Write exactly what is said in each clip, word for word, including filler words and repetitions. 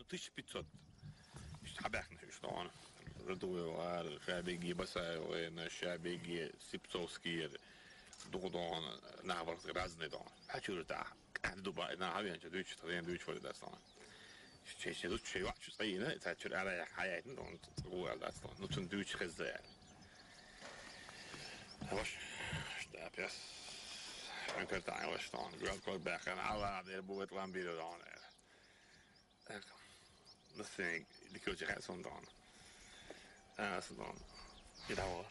Тысяча пятьсот. Иштта хьабаьхкина уьш дона. Радуева, Шабеги, Басаева, Шабеги, Сипцовский, дукха дона, нах бара разный дона. Хьачура тӀаккха. КӀаьда ду ба, нах хьавеанча дуьйцуш, тхаена дуьйцуш вара дац дона. Шен, шен зуд шен йоӀ чу цӀайина, цхьа чура ала яхь хьаяйтина дона, цӀа гӀо аьлла дац дона. Ну, цунна дуьйцуш хезза аьлла. Ваша, штапес. Анкар таӀан ваша дона. Гуьл кор баьхкина, хьала дер бу вет лам бийра дона аьлла. Так. Настроение дикача хьаьса дона. А, аса дона. И дӀавала.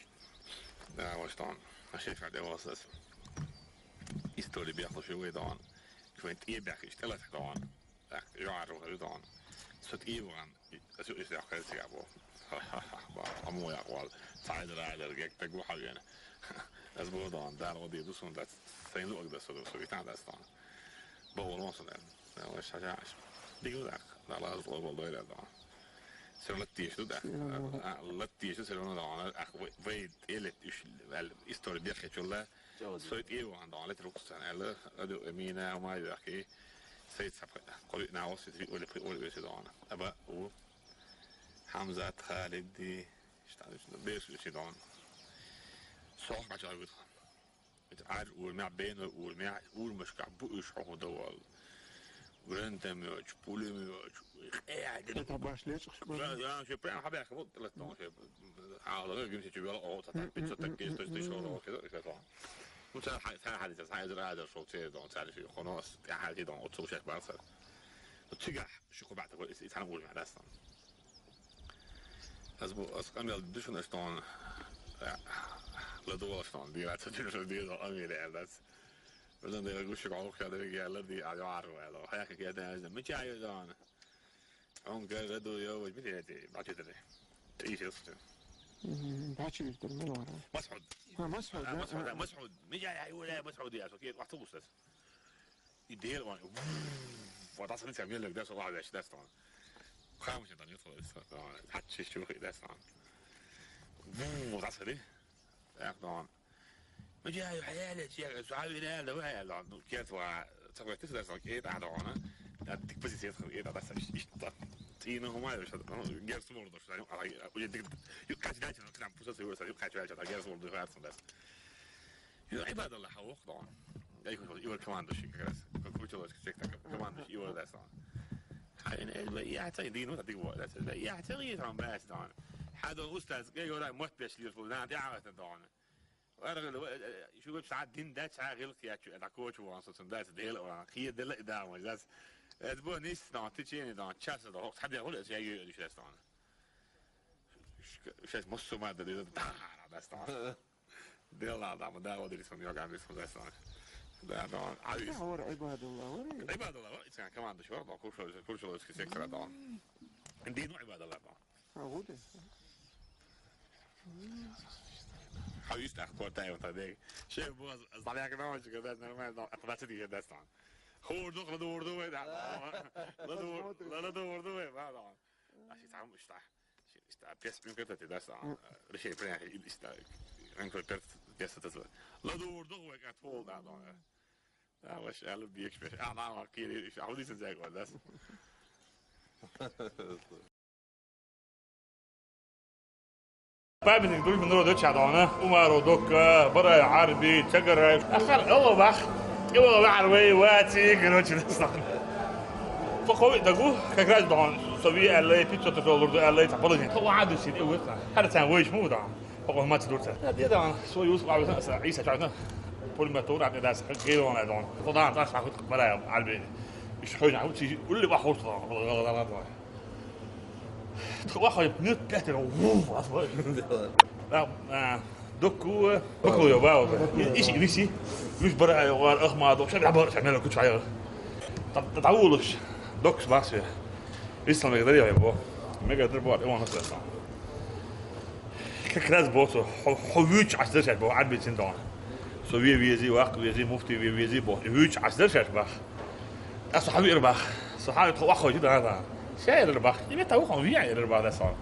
Да, ваша дона. А шефа тӀе валсас. Истори бехлуш вай дона. Шоай тӀе бехкаш тӀелатах дона. Так, жоар вахар дона. Со тӀе ван. Ас ю ис яхкар цига бо. Ха-ха-ха. Аму яхвал. Цайдара дар гек тагу хавена. Ас бо дона. Дар води ду сун дац. Сайн луг дац со, со витан дац дона. Бо вон сон дар. Ва шажаш. Дигу дак. Дала аз ло бол дойра дона. Сер латтиш ду да. А, латтиш сер ло дона. Ах, вай, вай элет иш, вал, истори бехе чулла. Сой тӀе ван дона, лет руксан аьлла. Аду эмина, ама яхи. Сай цапха. Къури наос, ит ви оли, при оли веси дона. Аба, у. Хамзат, Халиди. Штан, бес веси дона. Сох бача гуд. Ит ар урмя, бен урмя, урмашка бу уьш хьо хӀун давал. Гранатомёт, пулемёт, къяда. Это баш лечишь, да, да, вообще прям хабяха, вот, латно, вообще, а, да, гимсе чувел, о, та, та, пятьсот, так, есть, то есть, ты шо, вообще, да, это. Ну, цар хай, цар хай, цар хай, зра, да, шо, це, да, цар, шо, хонос, я, хай, да, от, слушай, барса. Ну, цига, шо, кубата, вот, и, и там уже, да, сам. Аз бу, аз къамел душун аштон. Ладу аштон, дира, цо дира, дира, амире, да. Бизан да гуши гох, я да, я лади, а, я, ару, я, да. Хаяка, я, да, да. Мича, я, да. Он говорит, да, я, вот, видите, эти, бачи дали. Ты ещё что? Мгм, бачи, что, ну, ладно. Масхуд. А, Масхуд, а, да, Масхуд, а, да, а. Масхуд. Мича, я, я, Масхуд, я, что, я, автобус, да. И дел он. Вот, а смотрите, а мне лег, да, что, ладно, я, да, что. Хаму дан ютхо дас. Хатчи чухи дас. Ву, дас ри. Так, дон. Миджа ю хьаяле, чи, суави рял, да, вай, дон. Ну, кет ва, цакой тис дас, кет, а, дон. Да, дик позиция, кет, а, дас, иш, иш, да. Тина хумай, иш, ну, герс мордо, иш, а, уже дик, ю кач дача, ну, к нам пуса, ю кач дача, да, герс мордо, харс, дас. Ю, ибадалла, хавух, дон. Ай, ивар командующий как раз. Как училось, как так, командующий ивар дас, дон. Хай, не, бля, я, цай, дину, так, вот, дас, бля, я, цай, я, там, бля, дон. Хадон устаз, я, говорю, мот беш, лир, фу, на, я, вот, дон. Ара, э, э, шу год саат дин, да, цай, гил, я, чу, это коч, вон, со, дас, дел, вон, хие, дел, да, вон, дас. Это было не, дон, в течение, дон, часа, дон, хок, садя, вот, я, я, дас, дон. Сейчас мусума, да, да, да, дас, дон. Дела, да, да, вот, рисун, я, гам, рисун, дас, дон. Да, дон, а, Да, ора, ибадалла, ора. Ибадалла, ора, ицан команда, шо, дон, куршо, куршо, сектора, дон. Дину, ибадалла, дон. А, вот и. Хавист ах, хватает, вот, да. Шеф, босс, заляг на очи, когда нормально, а двадцать лет даст он. Хордух, ладу, урду, вы, да. Ладу, ладу, урду, вы, да, да. А си там, что? Что, пес, блин, как это, да, что? Решение принять, и, что? Анкор, пес, пес, это, ладу, урду, вы, как пол, да, да. Да, вообще, я люблю, а, мама, кири, а вот здесь, да. Памятник дружбы народа Чадона, Умару Докка, Барай Арби, Чагарай. Ахар Аллах, Аллах Арвей, Вати, короче, дас дон. По хови дагу, как раз дон, сови аллей, пятьсот доллар аллей, та положение. По ладу син, и вот, хар цан войш му дон. По хови мать дурца. Да, дон, свой ус, ладу, Иса Чадона. Пулемёт, ура, дас, как гейлон, дон. Куда, дас, хахут, Барай Арби. Иш хойна, вот, улли бахурт, дон. Тхо вахой минут пять ро, ву, вас вой. Да, а, доку, доку ё, вау. Иш, иш, иш. Луш бара, вар, ах, ма, док, ша, бара, ша, мела, куча, ё. Та, та, та, улуш. Докс, бас, ё. Иш, сан, мега, дарья, бо. Мега, дарья, бо, он, хасан. Как раз бо, со, хо, хо, вич, аш, дерья, бо, арбит, син, дон. Со, ве, вези, вак, вези, муфти, ве, вези, бо. Вич, аш, дерья, бах. Ас хьавир бах. Со хьавир тхо вахой да, да. Шаир бах. Име та вахой вия ир бах, да, сон.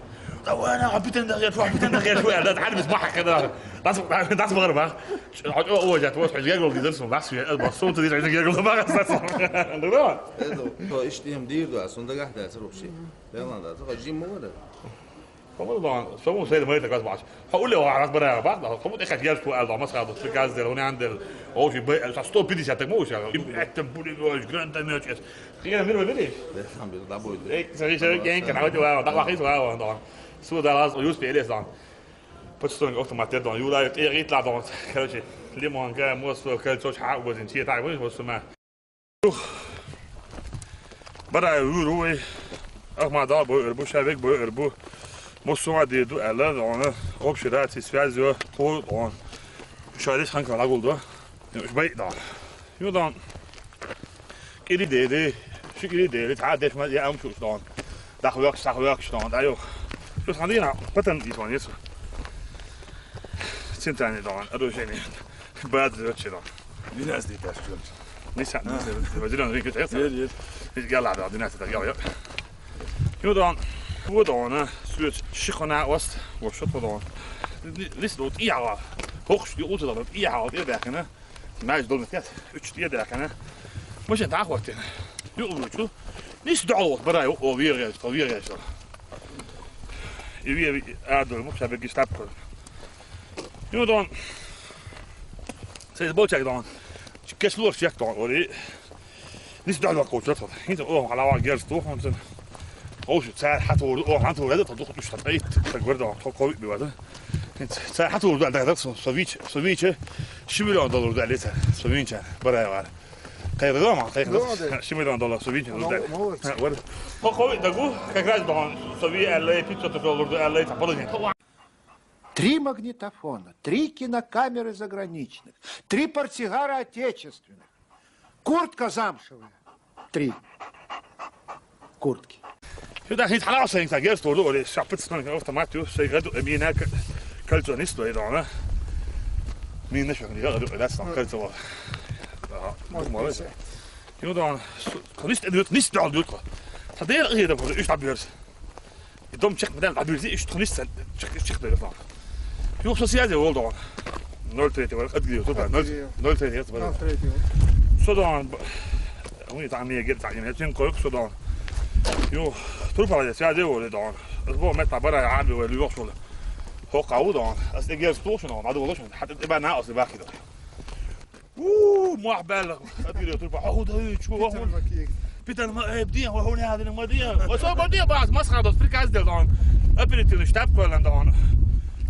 Давай, нахуй, питан дагъер, чу, питан дагъер, чу, да, хьалбис бахьа када. Дас, дас багъар бах. Хьо чу уважать, вот, хьо гергол дизер сум, дас, я, бах, сум, ты дизер гергол бах, дас. Да. Это, то ишт им дир да, сун дагахь да, вообще. Делан да, то жим мугар. Кому да, суму сей мой так бах. Хьо уле ва, раз бара бах, да, кому ты хотел, что алда, масха, вот, приказ дер, он андер. О, бе, сто пятьдесят так мой, это были, гранатомёт. Я мир выбери. Да, там бир да будет. Эй, смотри, смотри, я не знаю, да, бах, да, да. Суда раз, юс перес, да. Почтовый автомат, да, Юра, и, и, и, да, короче, лимон, га, мост, кольцо, ча, вот, ин, чьи, так, вот, вот, сама. Ух. Барай, ур, уй. Ах, ма, да, бу, эр, бу, шавек, бу, эр, бу. Мост, сама, ди, ду, эла, да, она. Общий рации, связь, ё, по, он. Шариш, хан, кала, гул, да. Ё, уж бай, да. Ё, да. Кири, де, де. Шу кири, де, де. Та, деш, ма, я, ам, чуш, да. Дахвёк, сахвёк, что, да, ё. Ё, смотри, на, потом, и, вон, есть. Центральный, да, оружие. Баат зөччө дон. Динас дитас чур. Ниса, ниса, вадиран ринг тесса. Ер, ер. Ис гала да, динас да гала. Ю дон, ву дон, сюц шихона ост, вошо дон. Лис дот иава. Хохш ю ута дот иава, ир дакана. Маж дон кет, уч ир дакана. Мошен да хватен. Ю улучу. Нис дол, барай, о, виргеш, то виргеш. И ви, а, дон, мук шабе гестап. Ю дон. Сез болчак дон. Кеслор чек дон, ори. Нис дон, вак кочо. Хинт, о, алава герз тухун сен. О, шу цар хатур, о, хатур, это дух душ, ай, так гордо, то ковид бывает. Хинт, цар хатур, да, да, да, со, со вич, со вич. Шимилион доллар да, лица, со винча, барай вар. Кайгы ма, кайгы. Шимилион доллар, со винча, да. Молодец. Вот. По ковид дагу, как раз дон, со ви, а, пятьсот доллар, а, там положение. Три магнитофона, три кинокамеры заграничных, три портсигара отечественных, куртка замшевая, три куртки. Сюда хит халал сен так герс торду, оли шапыт стан автомат ю, сей гаду, э, мина к-, кольцо не стоит, да, она. Мина шо, не гаду, да, стан кольцо. Да, может, молодец. Ю да, он, с-, то не стоит, не стоит, да. Садер, и да, уж таберс. И дом чек, медан, абирзи, иш, тунис, чек, чек, да, да. Ю, со связи, ол да. Ноль третьего, отгрел, тут, ноль, ноль третьего, ноль третьего. Со да, он, б-, у них там не гет, там не тем кое, со да. Ю, трупа, связи, ол да. Бо мета бара, а, бо, любовь, что ли. Хо, кау да. Аз эгер стошно, надо было, что, хата, ты бы на, аз бахи да. Уу, мах бәлләх. Оператор ба, аху да үй, чу, аху. Питер ма кек. Питер ма, э, бдия, аху не хадин ма дия. Ва со ма дия бас, мас хадос, приказ дел дан. Оперативный штаб койлан дан.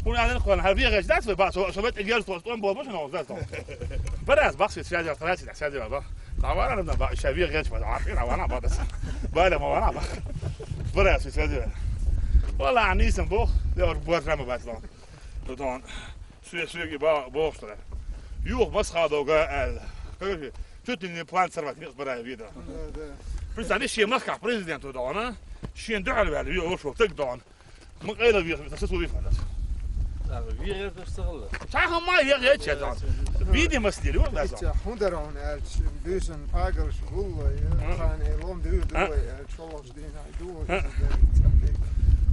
Ху не хадин койлан, ха вия геш дас, ба, со, со бет эгер со, он бол, машина, дас дан. Барас, бах, свет, связь, связь, связь, ба. Тавара, на, ба, ша вия геш, ба, а, фина, вана, ба, дас. Ба, да, ма, вана, ба. Барас, свет, связь. Вала, не сам бо, я, вот, буат, рама, бас, дан. Тутан. Суе, суе, ба, бо, что ли. Юх, мас хадо, га, ал. Короче, чуть ли не план сорвать, нет, барай вида. Да, да. Представь, ши махка президент туда, она. Ши дуаль вали, ю, ушел, так дон. Мы кайла вир, это все слови фадас. Так, вир, это что ли? Чаха ма, я, я, че, дон. Видимо, стиль, вот, да, Итя, хундарон, аль, бюзен, пагал, шгулла, я, хан, э, лом, дыр, дыр, аль, чолош, дин, аль, ду,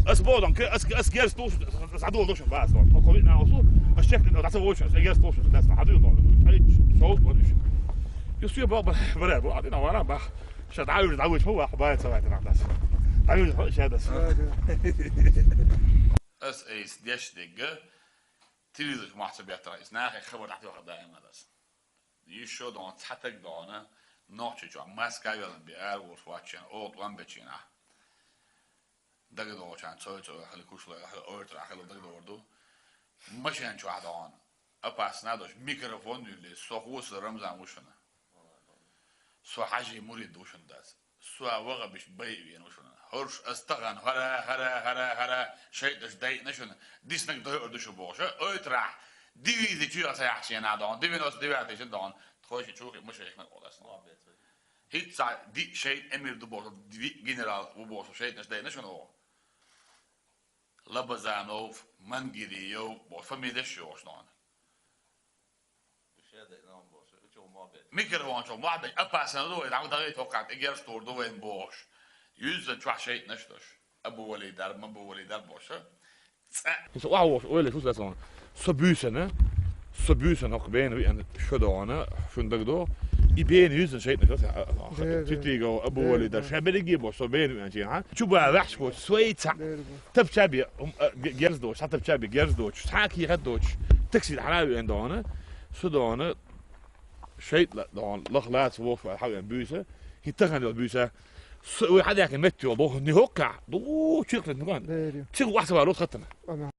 Ас бодон, к-, ас, ас герс туш, задул душ, бас, дон. Токови на осу, ас чек, да, даса вочу, ас герс туш, даса, хадуй, дон. Ай, шоу, вот, иш. Юсу, ба, ба, ба, ба, адина, вара, ба. Ша, да, юр, да, вочу, ба, ба, цавай, да, дас. Да, юр, ша, дас. Ас эйс деш дега, телевизор махца бятра, ис нахе хабар да, да, дас. Ещё дон, цатак дона, ночи чё, Москва велан би, ар вуш вачен, от ван бечина. Дагадочан, цой, цой, хали кушлай, хали ойтра, хали дагадорду. Машин чё дон. Опасно дош, микрофон юли, со хус Рамзан ушана. Со Хажи Мурид ушан дас. Со вага биш бай вен ушана. Хорш астаган, хара, хара, хара, хара, шайташ дай нашана. Диснак дай ордушу боша. Ойтра. Дивизи чё са яхшена дон. Девяносто девятый шен дон. Тхойши чухи, мыши их на колас. Хитца ди шейт эмир ду боша, ди генерал у боша, шейт наш дай нашана. Лабазанов, Мангириев, бо фамилия шо шнон. Микрофон чё, муаббет. Опасно, ну, там дагы только эгер что, ну, вен бош. Юзза чё шейт наш тош. Абу Валидар, Мабу Валидар боша. Цӏа. Со ваха вохуш ойла шу сасан. Со буьйсана. Со буьйсана хӀокху бена виъна шо догӀана, шун дагадо. И бена юьзна шайтӀа, а, а, а, Дера. Титиго, Абу Дера, Валидар, да. Ша берриге бо, со бена виъна чена, хьа? Чу ба ваьхьаш бо, соьца. Дера бо. Тапча бе, ум, а, ге-, герз доч, ша тапча бе, герз доч, ша кехат доч. Такси хьара виъна догӀана. Со догӀана. ШайтӀа догӀана. Лах лаца вохуш вара хьа виъна буьйса. ХӀинтахан дела буьйса. Со, вай хьадаьккхина метта йолу, доху, не хӀоккха, ду, чиркхет нуган. Дера. Цигу вахса валот хаттана. Ама.